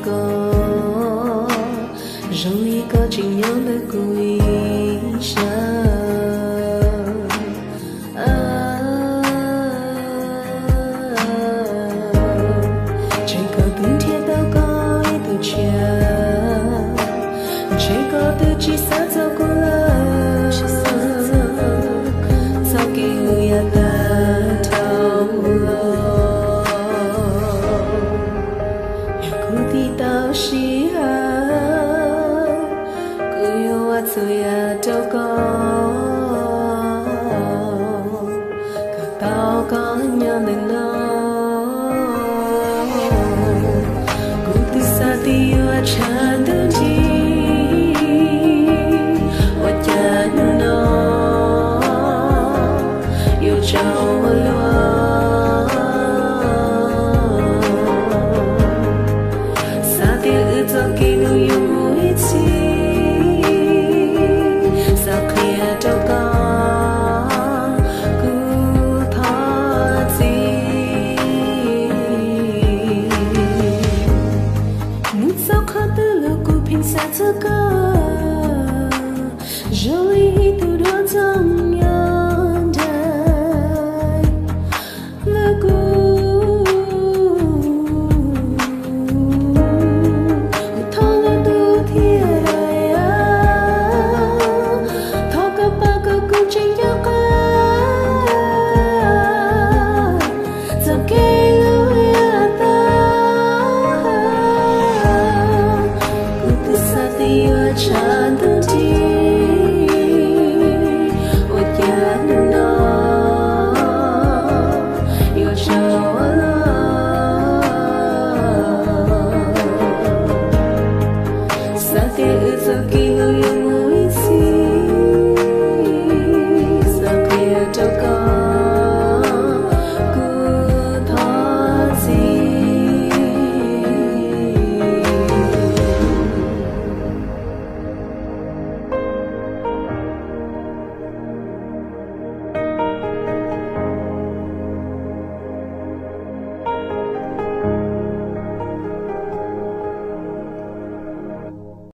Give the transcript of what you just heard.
koj, zoo li koj tseem nyob ntawm kuv ib sab. Ntshe koj twb nrhiav tau koj ib tug tshiab, ntshe koj twb tsis xav txog kuv lawm. Txoj kev hlub yav tag dhau los, yog kuv tiv tau sij hawm, kuv yuav ua txhua yam rau koj, kom tau koj nyob ntawm no. Kuv twb xav tias yuav tshav ntuj nti, ua cas hnub no yuav tsaus ua luaj.